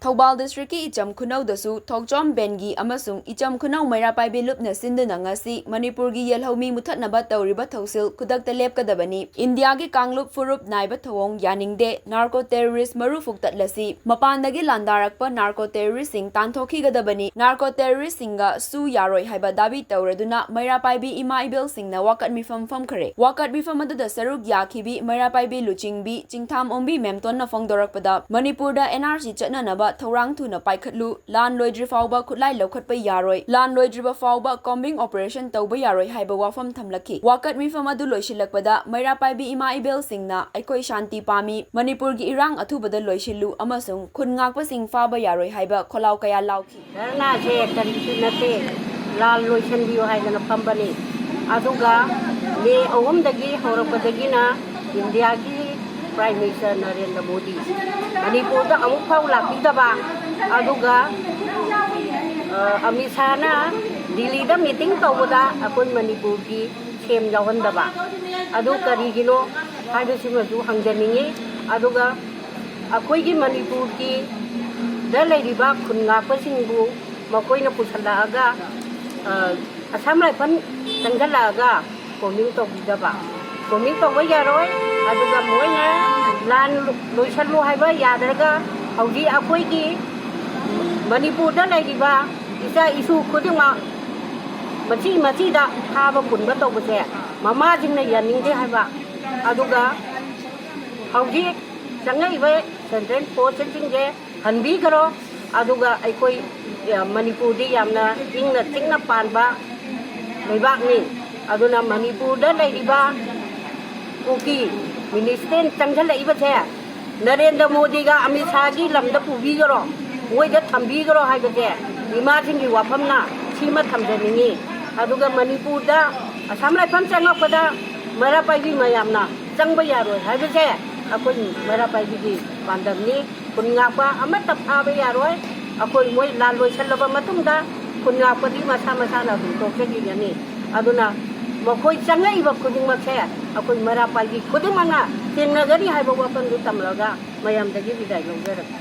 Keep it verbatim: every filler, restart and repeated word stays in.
ꯊꯧꯕꯥꯜ ꯗꯤꯁꯇ꯭ꯔꯤꯛꯀꯤ ꯏꯆꯝ ꯈꯨꯅꯧꯗꯁꯨ ꯊꯣꯛꯆꯣꯝ ꯕꯦꯟꯒꯤ ꯑꯃꯁꯨꯡ ꯏꯆꯝ ꯈꯨꯅꯧ ꯃꯩꯔꯥ ꯄꯥꯏꯕꯤ ꯂꯨꯞꯅ ꯁꯤꯟꯗꯨꯅ ꯉꯁꯤ ꯃꯅꯤꯄꯨꯔꯒꯤ ꯌꯦꯜꯍꯧꯃꯤ ꯃꯨꯊꯠꯅꯕ ꯇꯧꯔꯤꯕ ꯊꯧꯁꯤꯜ ꯈꯨꯗꯛꯇ ꯂꯦꯞꯀꯗꯕꯅꯤ꯫ ꯏꯟꯗꯤꯌꯥꯒꯤ ꯀꯥꯡꯂꯨꯞ ꯐꯨꯔꯨꯞ ꯅꯥꯏꯕ ꯊꯧꯑꯣꯡ ꯌꯥꯅꯤꯡꯗꯦ꯫ ꯅꯥꯔꯀꯣ ꯇꯦꯔꯣꯔꯤꯁ ꯃꯔꯨ ꯐꯨꯛꯇꯠꯂꯁꯤ꯫ ꯃꯄꯥꯟꯗꯒꯤ ꯂꯥꯟꯗꯥꯔꯛꯄ ꯅꯥꯔꯀꯣ ꯇꯦꯔꯣꯔꯤꯁꯁꯤꯡ ꯇꯥꯟꯊꯣꯛꯈꯤꯒꯗꯕꯅꯤ꯫ ꯅꯥꯔꯀꯣ ꯇꯦꯔꯣꯔꯤꯁꯁꯤꯡꯒ ꯁꯨ ꯌꯥꯔꯣꯏ ꯍꯥꯏꯕ ꯗꯥꯕꯤ ꯇꯧꯔꯗꯨꯅ ꯃꯩꯔꯥ ꯄꯥꯏꯕꯤ ꯏꯃꯥ ꯏꯕꯦꯜꯁꯤꯡꯅ ꯋꯥꯀꯠ ꯃꯤꯐꯝ ꯐꯝꯈ꯭ꯔꯦ꯫ ꯋꯥꯀꯠ ꯃꯤꯐꯝ ꯑꯗꯨꯗ ꯁꯔꯨꯛ ꯌꯥꯈꯤꯕꯤ ꯃꯩꯔꯥ ꯄꯥꯏꯕꯤ ꯂꯨꯆꯤꯡꯕꯤ ꯆꯤꯡꯊꯥꯝ ꯑꯣꯡꯕꯤ ꯃꯦꯝꯇꯣꯟꯅ ꯐꯣꯡꯗꯣꯔꯛꯄꯗ, ꯃꯅꯤꯄꯨꯔꯗ ꯑꯦꯟ ꯑꯥꯔ ꯁꯤ ꯆꯠꯅꯅꯕ ꯊꯧꯔꯥꯡ ꯊꯨꯅ ꯄꯥꯏꯈꯠꯂꯨ, ꯂꯥꯟ ꯂꯣꯏꯗ꯭ꯔꯤ ꯐꯥꯎꯕ ꯈꯨꯠꯂꯥꯏ ꯂꯧꯈꯠꯄ ꯌꯥꯔꯣꯏ, ꯂꯥꯟ ꯂꯣꯏꯗ꯭ꯔꯤꯕ ꯐꯥꯎꯕ ꯀꯣꯝꯕꯤꯡ ꯑꯣꯄꯔꯦꯁꯟ ꯇꯧꯕ ꯌꯥꯔꯣꯏ ꯍꯥꯏꯕ ꯋꯥꯐꯝ ꯊꯝꯂꯛꯈꯤ꯫ ꯋꯥꯀꯠ ꯃꯤꯐꯝ ꯑꯗꯨ ꯂꯣꯏꯁꯤꯜꯂꯛꯄꯗ ꯃꯩꯔꯥ ꯄꯥꯏꯕꯤ ꯏꯃꯥ ꯏꯕꯦꯜꯁꯤꯡꯅ ꯑꯩꯈꯣꯏ ꯁꯥꯟꯇꯤ ꯄꯥꯝꯃꯤ, ꯃꯅꯤꯄꯨꯔꯒꯤ ꯏꯔꯥꯡ ꯑꯊꯨꯕꯗ ꯂꯣꯏꯁꯤꯜꯂꯨ ꯑꯃꯁꯨꯡ ꯈꯨꯟ ꯉꯥꯛꯄꯁꯤꯡ ꯐꯥꯕ ꯌꯥꯔꯣꯏ ꯍꯥꯏꯕ ꯈꯣꯜꯂꯥꯎ ꯀꯌꯥ ꯂꯥꯎꯈꯤ꯫ ꯙꯔꯅꯥꯁꯦ ꯀꯔꯤꯁꯨ ꯅꯠꯇꯦ, ꯂꯥꯟ ꯂꯣꯏꯁꯤꯟꯕꯤꯌꯨ ꯍꯥꯏꯗꯅ ꯐꯝꯕꯅꯤ꯫ ꯑꯗꯨꯒ ꯃꯦ ꯑꯍꯨꯝꯗꯒꯤ ꯍꯧꯔꯛꯄꯗꯒꯤꯅ ꯏꯟꯗꯤꯌꯥꯒꯤ ꯄ꯭ꯔꯥꯏꯝ ꯃꯤꯅꯤꯁꯇꯔ ꯅꯔꯦꯟꯗ꯭ꯔ ꯃꯣꯗꯤ ꯃꯅꯤꯄꯨꯔꯗ ꯑꯃꯨꯛ ꯐꯥꯎ ꯂꯥꯛꯄꯤꯗꯕ, ꯑꯗꯨꯒ, ꯑ, ꯑꯃꯤꯠ ꯁꯥꯍꯅ ꯗꯤꯜꯂꯤꯗ ꯃꯤꯇꯤꯡ ꯇꯧꯕꯗ ꯑꯩꯈꯣꯏ ꯃꯅꯤꯄꯨꯔꯒꯤ ꯁꯦꯝ ꯌꯥꯎꯍꯟꯗꯕ, ꯑꯗꯨ ꯀꯔꯤꯒꯤꯅꯣ ꯍꯥꯏꯕꯁꯤꯃꯁꯨ ꯍꯪꯖꯅꯤꯡꯉꯤ꯫ ꯑꯗꯨꯒ ꯑꯩꯈꯣꯏꯒꯤ ꯃꯅꯤꯄꯨꯔꯒꯤ ꯗ ꯂꯩꯔꯤꯕ ꯈꯨꯟ ꯉꯥꯛꯄꯁꯤꯡꯕꯨ ꯃꯈꯣꯏꯅ ꯄꯨꯁꯜꯂꯛꯑꯒ, ꯑ, ꯑꯁꯥꯝ ꯔꯥꯏꯐꯜ ꯆꯪꯁꯤꯜꯂꯛꯑꯒ ꯀꯣꯝꯕꯤꯡ ꯇꯧꯕꯤꯗꯕ, ꯀꯣꯝꯕꯤꯡ ꯇꯧꯕ ꯌꯥꯔꯣꯏ꯫ ꯑꯗꯨꯒ ꯃꯣꯏꯅ ꯂꯥꯟ ꯂꯣꯏꯁꯜꯂꯨ ꯍꯥꯏꯕ ꯌꯥꯗ꯭ꯔꯒ ꯍꯧꯖꯤꯛ ꯑꯩꯈꯣꯏꯒꯤ ꯃꯅꯤꯄꯨꯔꯗ ꯂꯩꯔꯤꯕ ꯏꯆꯥ ꯏꯁꯨ ꯈꯨꯗꯤꯡꯃꯛ ꯃꯆꯤ ꯃꯆꯤꯗ ꯐꯥꯕ ꯄꯨꯟꯕ ꯇꯧꯕꯁꯦ ꯃꯃꯥꯁꯤꯡꯅ ꯌꯥꯅꯤꯡꯗꯦ ꯍꯥꯏꯕ꯫ ꯑꯗꯨꯒ ꯍꯧꯖꯤꯛ ꯆꯪꯉꯛꯏꯕ ꯁꯦꯟꯇ꯭ꯔꯦꯜ ꯐꯣꯔꯁꯁꯤꯡꯁꯦ ꯍꯟꯕꯤꯈ꯭ꯔꯣ꯫ ꯑꯗꯨꯒ ꯑꯩꯈꯣꯏ, ꯑ, ꯃꯅꯤꯄꯨꯔꯗꯤ ꯌꯥꯝꯅ ꯏꯪꯅ ꯆꯤꯛꯅ ꯄꯥꯟꯕ ꯂꯩꯕꯥꯛꯅꯤ꯫ ꯑꯗꯨꯅ ꯃꯅꯤꯄꯨꯔꯗ ꯂꯩꯔꯤꯕ ꯀꯨꯀꯤ ꯃꯤꯂꯤꯁꯤꯌꯥꯟ ꯆꯪꯁꯤꯜꯂꯛꯏꯕꯁꯦ ꯅꯔꯦꯟꯗ꯭ꯔ ꯃꯣꯗꯤꯒ ꯑꯃꯤꯠ ꯁꯥꯍꯒꯤ ꯂꯝꯗ ꯄꯨꯕꯤꯈ꯭ꯔꯣ, ꯃꯣꯏꯗ ꯊꯝꯕꯤꯈ꯭ꯔꯣ ꯍꯥꯏꯕꯁꯦ ꯏꯃꯥꯁꯤꯡꯒꯤ ꯋꯥꯐꯝꯅ ꯁꯤꯃ ꯊꯝꯖꯅꯤꯡꯉꯤ꯫ ꯑꯗꯨꯒ ꯃꯅꯤꯄꯨꯔꯗ ꯑꯁꯥꯝ ꯔꯥꯏꯐꯜ ꯆꯪꯉꯛꯄꯗ ꯃꯩꯔꯥ ꯄꯥꯏꯕꯤ ꯃꯌꯥꯝꯅ ꯆꯪꯕ ꯌꯥꯔꯣꯏ ꯍꯥꯏꯕꯁꯦ ꯑꯩꯈꯣꯏ ꯃꯩꯔꯥ ꯄꯥꯏꯕꯤꯒꯤ ꯄꯥꯟꯗꯝꯅꯤ꯫ ꯈꯨꯟ ꯉꯥꯛꯄ ꯑꯃꯠꯇ ꯐꯥꯕ ꯌꯥꯔꯣꯏ꯫ ꯑꯩꯈꯣꯏ ꯃꯣꯏ ꯂꯥꯟ ꯂꯣꯏꯁꯤꯜꯂꯕ ꯃꯇꯨꯡꯗ ꯈꯨꯟ ꯉꯥꯛꯄꯗꯤ ꯃꯁꯥ ꯃꯁꯥꯅ ꯑꯗꯨꯝ ꯇꯣꯛꯆꯈꯤꯒꯅꯤ꯫ ꯑꯗꯨꯅ ꯃꯈꯣꯏ ꯆꯪꯉꯛꯏꯕ ꯈꯨꯗꯤꯡꯃꯛꯁꯦ ꯑꯩꯈꯣꯏ ꯃꯩꯔꯥ ꯄꯥꯏꯕꯤ ꯈꯨꯗꯤꯡꯃꯛꯅ ꯊꯦꯡꯅꯒꯅꯤ ꯍꯥꯏꯕ ꯋꯥꯐꯝꯗꯨ ꯇꯝꯂꯒ ꯃꯌꯥꯝꯗꯒꯤ ꯕꯤꯗꯥꯏ ꯂꯧꯖꯔꯒꯦ꯫